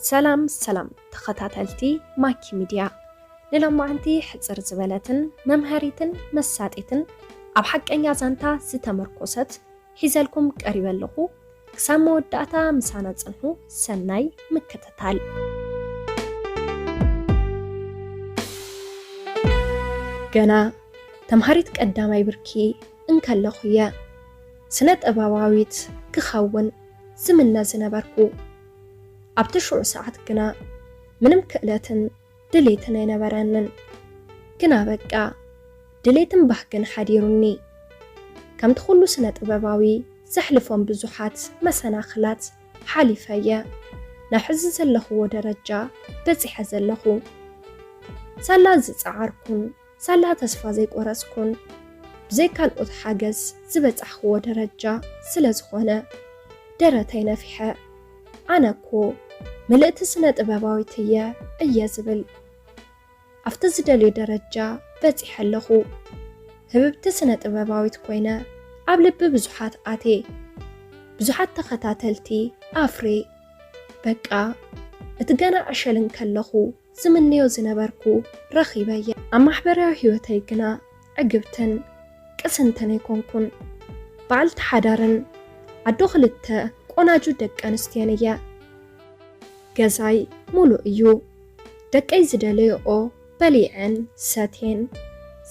ሰላም ሰላም ተኸታተልቲ ማኪ ሚድያ፣ ንሎማዓንቲ ሕጽር ዝበለትን መምሃሪትን መሳጢትን ኣብ ሓቀኛ ዛንታ ዝተመርኮሰት ሒዘልኩም ቀሪበ ኣለኹ። ክሳብ መወዳእታ ምሳና ጽንሑ። ሰናይ ምክትታል። ገና ተምሃሪት ቀዳማይ ብርኪ እንከለኹ እየ ስነ ጥበባዊት ክኸውን ዝምነ ዝነበርኩ። ኣብቲ ሽዑ ሰዓት ግና ምንም ክእለትን ድሌትን ኣይነበረንን። ግና በቃ ድሌትን ባህግን ሓዲሩኒ። ከምቲ ኩሉ ስነ ጥበባዊ ዘሕልፎም ብዙሓት መሰናኽላት ሓሊፈ እየ ናብ ሕዚ ዘለኽዎ ደረጃ በጺሐ ዘለኹ። ሳላ ዝጸዓርኩን ሳላ ተስፋ ዘይቆረጽኩን ብዘይ ካልኦት ሓገዝ ዝበጻሕክዎ ደረጃ ስለ ዝኾነ ደረተይ ነፊሐ፣ ኣነ እኮ ምልእቲ ስነ ጥበባዊት እየ እየ ዝብል። ኣብቲ ዝደልዮ ደረጃ በጺሐ ኣለኹ። ህብብቲ ስነ ጥበባዊት ኮይነ ኣብ ልቢ ብዙሓት ኣትየ፣ ብዙሓት ተኸታተልቲ ኣፍርየ። በቃ እቲ ገና ዕሸል እንከለኹ ዝምነዮ ዝነበርኩ ረኺበ እየ። ኣብ ማሕበራዊ ህይወተይ ግና ዕግብትን ቅስንትን ኣይኮንኩን። በዓልቲ ሓዳርን ኣዶ ክልተ ቆናጁ ደቂ ኣንስትዮን እየ። ገዛይ ሙሉእ እዩ። ደቀይ ዝደለይኦ በሊዐን ሰትየን፣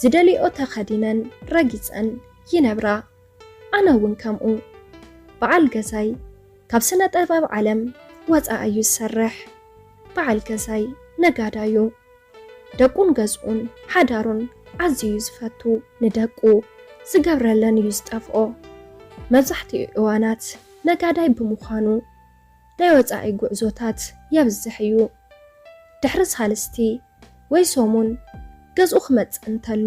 ዝደልይኦ ተኸዲነን ረጊጸን ይነብራ። ኣነ እውን ከምኡ። በዓል ገዛይ ካብ ስነ ጥበብ ዓለም ወጻኢ እዩ ዝሰርሕ። በዓል ገዛይ ነጋዳዩ። ደቁን ገዝኡን ሓዳሩን ኣዝዩ እዩ ዝፈቱ። ንደቁ ዝገብረለን እዩ ዝጠፍኦ። መብዛሕትኡ እዋናት ነጋዳይ ብምዃኑ ናይ ወጻኢ ጉዕዞታት የብዝሕ እዩ። ድሕሪ ሳልስቲ ወይ ሰሙን ገዝኡ ክመጽእ እንተሎ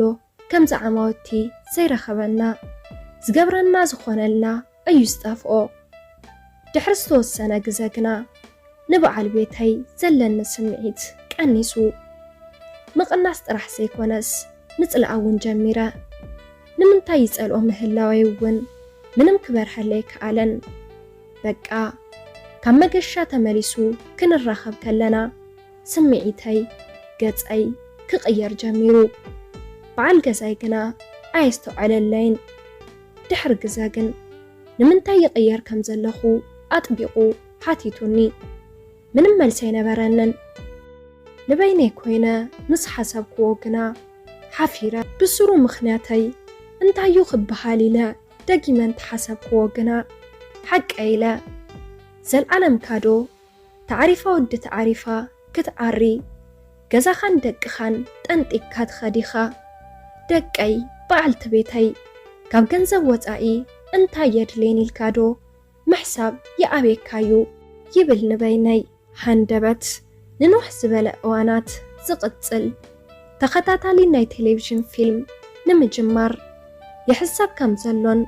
ከምዚ ዓማውቲ ዘይረኸበና፣ ዝገብረና ዝኾነልና እዩ ዝጠፍኦ። ድሕሪ ዝተወሰነ ግዘ ግና ንበዓል ቤተይ ዘለኒ ስምዒት ቀኒሱ። ምቕናስ ጥራሕ ዘይኮነስ ምጽላእ እውን ጀሚረ። ንምንታይ ይጸልኦ ምህላወይ እውን ምንም ክበርሀለይ ከኣለን። በቃ ካብ መገሻ ተመሊሱ ክንራኸብ ከለና ስምዒተይ፣ ገጸይ ክቕየር ጀሚሩ። በዓል ገዛይ ግና ኣየስተውዐለለይን። ድሕሪ ግዘ ግን ንምንታይ ይቕየር ከም ዘለኹ ኣጥቢቑ ሓቲቱኒ። ምንም መልሲ ኣይነበረንን። ንበይነይ ኮይነ ምስ ሓሰብክዎ ግና ሓፊረ። ብስሩ ምኽንያተይ እንታዩ ክበሃል ኢለ ደጊመ እንተሓሰብክዎ ግና ሓቀይ ኢለ። ዘልኣለምካ ዶ ተዓሪፋ ወዲ ተዓሪፋ ክትዓሪ፣ ገዛኻን ደቅኻን ጠንጢግካ ትኸድ ኢኻ። ደቀይ፣ በዓልቲ ቤተይ፣ ካብ ገንዘብ ወጻኢ እንታይ የድልየን ኢልካ ዶ ምሕሳብ ይኣብየካዩ ይብል ንበይነይ። ሃንደበት ንንውሕ ዝበለ እዋናት ዝቕጽል ተኸታታሊ ናይ ቴሌቪዥን ፊልም ንምጅማር ይሕሰብ ከም ዘሎን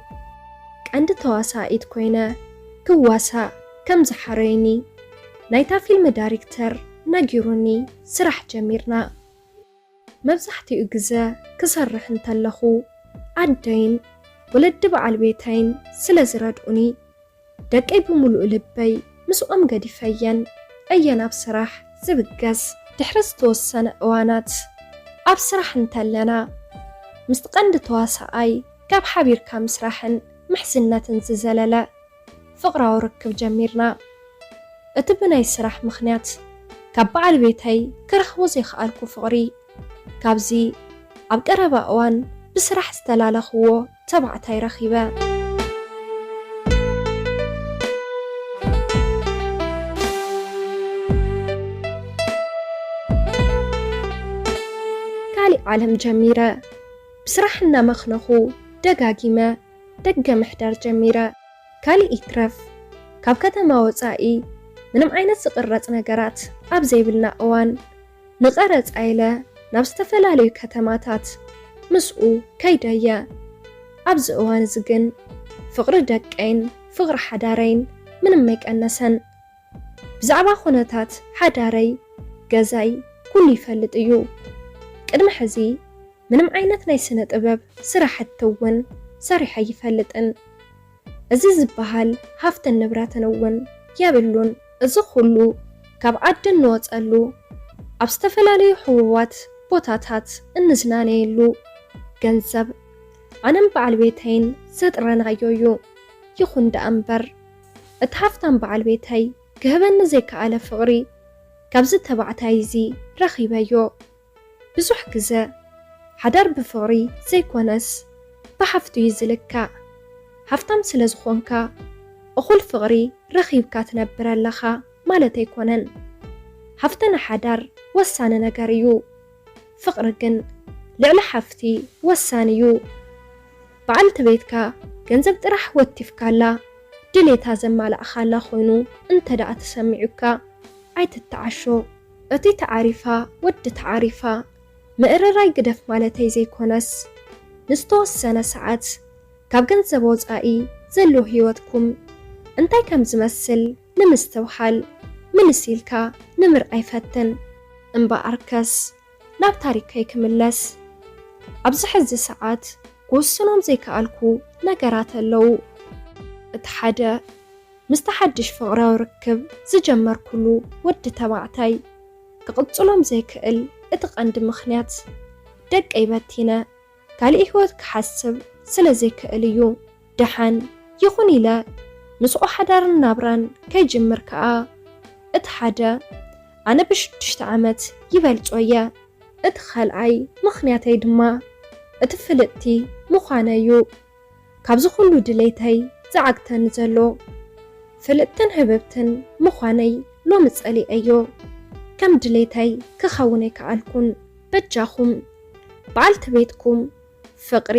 ቀንዲ ተዋሳኢት ኮይነ ክዋሳእ ከም ዝሓረዩኒ ናይታ ፊልም ዳይሬክተር ነጊሩኒ ስራሕ ጀሚርና። መብዛሕትኡ ግዘ ክሰርሕ እንተለኹ ኣደይን ወለዲ በዓል ቤተይን ስለ ዝረድኡኒ ደቀይ ብምሉእ ልበይ ምስኦም ገዲፈየን እየ ናብ ስራሕ ዝብገስ። ድሕሪ ዝተወሰነ እዋናት ኣብ ስራሕ እንተለና ምስቲ ቀንዲ ተዋሳኣይ ካብ ሓቢርካ ምስራሕን ምሕዝነትን ዝዘለለ ፍቕራዊ ርክብ ጀሚርና። እቲ ብናይ ስራሕ ምኽንያት ካብ በዓል ቤተይ ክረኽቦ ዘይከኣልኩ ፍቕሪ ካብዚ ኣብ ቀረባ እዋን ብስራሕ ዝተላለኽዎ ተባዕታይ ረኺበ። ካሊእ ዓለም ጀሚረ። ብስራሕ እናመኽነኹ ደጋጊመ ደገ ምሕዳር ጀሚረ። ካሊእ ይትረፍ ካብ ከተማ ወጻኢ ምንም ዓይነት ዝቕረጽ ነገራት ኣብ ዘይብልና እዋን ንቐረጻ ኢለ ናብ ዝተፈላለዩ ከተማታት ምስኡ ከይደ እየ። ኣብዚ እዋን እዚ ግን ፍቕሪ ደቀይን ፍቕሪ ሓዳረይን ምንም ኣይቀነሰን። ብዛዕባ ኩነታት ሓዳረይ፣ ገዛይ ኩሉ ይፈልጥ እዩ። ቅድሚ ሕዚ ምንም ዓይነት ናይ ስነ ጥበብ ስራሕቲ እውን ሰሪሐ ኣይፈልጥን። እዚ ዝበሃል ሃፍትን ንብረትን እውን የብሉን። እዚ ኩሉ ካብ ዓዲ እንወፀሉ፣ ኣብ ዝተፈላለዩ ሕቡባት ቦታታት እንዝናነየሉ ገንዘብ ኣነን በዓል ቤተይን ዘጥረናዮ እዩ። ይኹን ደኣ እምበር፣ እቲ ሃፍታም በዓል ቤተይ ክህበኒ ዘይከኣለ ፍቕሪ ካብዚ ተባዕታይ እዚ ረኺበዮ። ብዙሕ ግዘ ሓዳር ብፍቕሪ ዘይኮነስ ብሃፍቲ እዩ ዝልካእ። ሃፍታም ስለ ዝኾንካ እኹል ፍቕሪ ረኺብካ ትነብር ኣለኻ ማለት ኣይኮነን። ሃፍቲ ንሓዳር ወሳኒ ነገር እዩ። ፍቕሪ ግን ልዕሊ ሃፍቲ ወሳኒ እዩ። በዓልቲ ቤትካ ገንዘብ ጥራሕ ወቲፍካላ ድሌታ ዘማላእኻላ ኮይኑ እንተ ደኣ ተሰሚዑካ ኣይትተዓሾ። እቲ ተዓሪፋ ወዲ ተዓሪፋ ምእርራይ ግደፍ ማለተይ ዘይኮነስ ንዝተወሰነ ሰዓት ካብ ገንዘብ ወፃኢ ዘሎ ህይወትኩም እንታይ ከም ዝመስል ንምስትብሃል ምልስ ኢልካ ንምርኣይ ፈትን። እምበኣርከስ ናብ ታሪከይ ክምለስ። ኣብዚ ሕዚ ሰዓት ክውስኖም ዘይከኣልኩ ነገራት ኣለዉ። እቲ ሓደ ምስቲ ሓድሽ ፍቕራዊ ርክብ ዝጀመርኩሉ ወዲ ተባዕታይ ክቕጽሎም ዘይክእል እቲ ቀንዲ ምኽንያት ደቀይ በቲነ ካልእ ህይወት ክሓስብ ስለ ዘይክእል እዩ። ደሓን ይኹን ኢለ ምስኡ ሓዳርን ናብራን ከይጅምር ከኣ እቲ ሓደ ኣነ ብሽዱሽተ ዓመት ይበልጾ እየ። እቲ ኻልኣይ ምኽንያተይ ድማ እቲ ፍልጥቲ ምዃነይ እዩ። ካብዚ ኩሉ ድሌተይ ዝዓግተኒ ዘሎ ፍልጥትን ህብብትን ምዃነይ ሎሚ ጸሊኤዮ። ከም ድሌተይ ክኸውን ኣይከኣልኩን። በጃኹም በዓልቲ ቤትኩም ፍቕሪ፣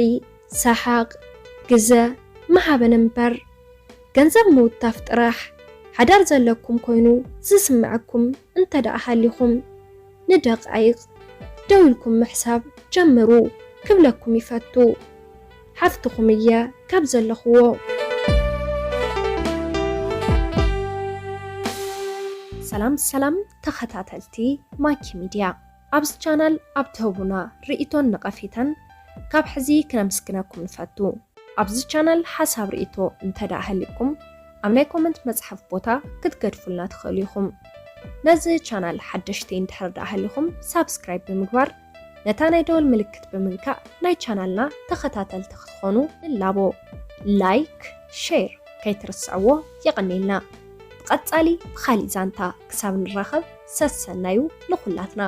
ሰሓቕ፣ ግዘ ምሃብን እምበር ገንዘብ ምውታፍ ጥራሕ ሓዳር ዘለኩም ኮይኑ ዝስምዐኩም እንተ ደኣ ሃሊኹም ንደቓይቕ ደው ኢልኩም ምሕሳብ ጀምሩ ክብለኩም ይፈቱ። ሓፍትኹም እየ ካብ ዘለኽዎ። ሰላም ሰላም ተኸታተልቲ ማኪ ሚድያ፣ ኣብዚ ቻናል ኣብ ትህቡና ርእይቶን ነቐፌታን ካብ ሕዚ ክነመስግነኩም ንፈቱ። ኣብዚ ቻናል ሓሳብ ርእይቶ እንተ ደኣ ሃሊኩም ኣብ ናይ ኮመንት መጽሓፍ ቦታ ክትገድፉልና ትኽእሉ ኢኹም። ነዚ ቻናል ሓደሽቲ እንድሕር ደኣ ሃሊኹም ሳብስክራይብ ብምግባር ነታ ናይ ደወል ምልክት ብምንካእ ናይ ቻናልና ተኸታተልቲ ክትኾኑ ንላቦ። ላይክ፣ ሼር ከይትርስዕዎ። የቐኔልና። ብቐጻሊ ብኻሊእ ዛንታ ክሳብ ንራኸብ ሰሰናዩ ንኹላትና።